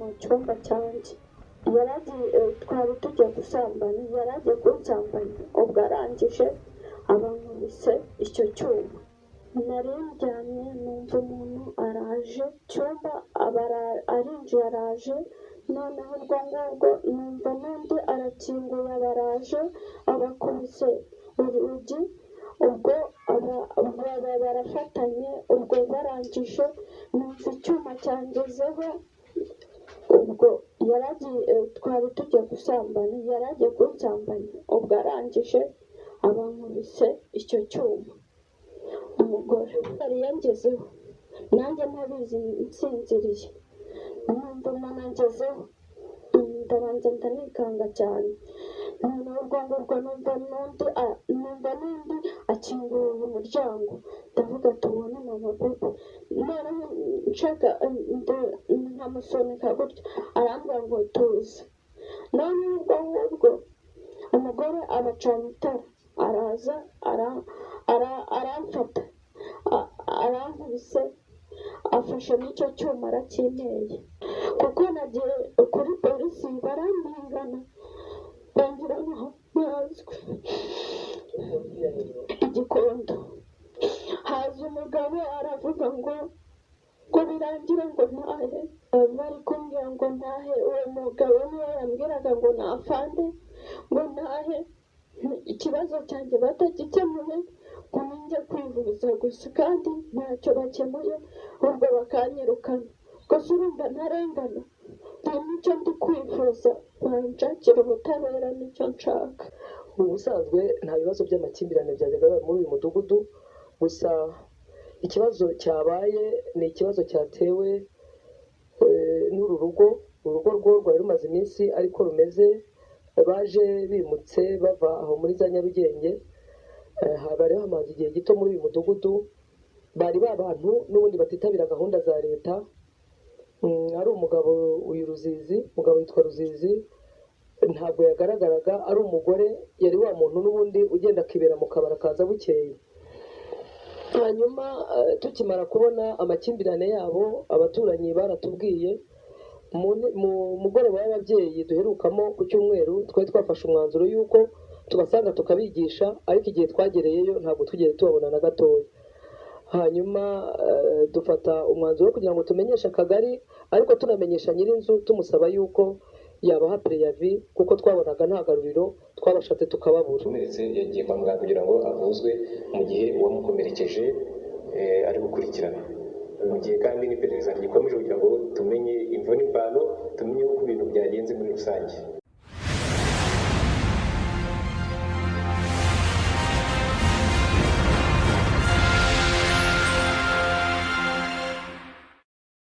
Mu cyumba cyanjye yaragiye, twari tujya gusambana, yaragiye kunsambanya. Ubwo arangije abankubise icyo cyuma. Nari ndyamye, numva umuntu araje cyumba, arinjiye, araje. Noneho ubwo ngubwo numva n'undi arakinguye, aba araje, abakubise urugi. Ubwo baba barafatanye. Ubwo barangije numva icyuma cyangezeho. Ubwo yaragiye, twari tujya gusambana, yaragiye kunsambanya. Ubwo arangije abankubise icyo cyuma. Umugore yari yangezeho, nanjye ntabizi, nsinziriye, numva umuntu angezeho, ndabanza ndanikanga cyane. Noneho ubwo ngubwo numva n'undi akinguye umuryango, ndavuga ati: "Uwo ni mama bebe." Noneho nshaka nkamusunika gutya, arambwira ngo tuze. Noneho ubwo ngubwo umugore abacana itara, araza, aramfata, arankubise, afashe n'icyo cyuma arakinteye. Kuko nagiye kuri polisi barampingana, bangira nkaho ntazwi. Igikondo haza umugabo, aravuga ngo birangire, ngo ntahe. Bari kumbwira ngo ntahe. Uwo mugabo niwe yambwiraga ngo nafande, ngo ntahe, ikibazo cyanjye batagikemuye, ngo ninjye kwivuza gusa, kandi ntacyo bakemuye, ubwo bakanyirukana. Gusa urumva ntarengana, nta n'icyo ndi kwifuza, banshakira ubutabera, nicyo nshaka. Ubusanzwe nta bibazo by'amakimbirane byajyaga biba muri uyu mudugudu. Gusa ikibazo cyabaye ni ikibazo cyatewe n'uru rugo. Urugo rwo rwari rumaze iminsi ariko rumeze, baje bimutse bava aho muri za Nyarugenge, bari bamaze igihe gito muri uyu mudugudu. Bari ba bantu n'ubundi batitabira gahunda za leta. Ari umugabo uyu Ruzizi, umugabo witwa Ruzizi, ntabwo yagaragaraga. Ari umugore, yari wa muntu n'ubundi ugenda akibera mu kabari, akaza bukeye. Hanyuma tukimara kubona amakimbirane yabo, abaturanyi baratubwiye. Mu mugoroba w'ababyeyi duherukamo ku cyumweru, twari twafashe umwanzuro y'uko tubasanga tukabigisha, ariko igihe twagereyeyo ntabwo twigeze tubabona na gatoya. Hanyuma dufata umwanzuro wo kugira ngo tumenyeshe akagari, ariko tunamenyesha nyir'inzu, tumusaba yuko yabaha préavis, kuko twabonaga nta garuriro, twabashatse tukababura. Ukomeretse yagiye kwa muganga kugira ngo avuzwe, mu gihe uwamukomerekeje ari gukurikirana, mu gihe kandi n'iperereza rigikomeje kugira ngo tumenye imvo n'imvano, tumenye uko ibintu byagenze muri rusange.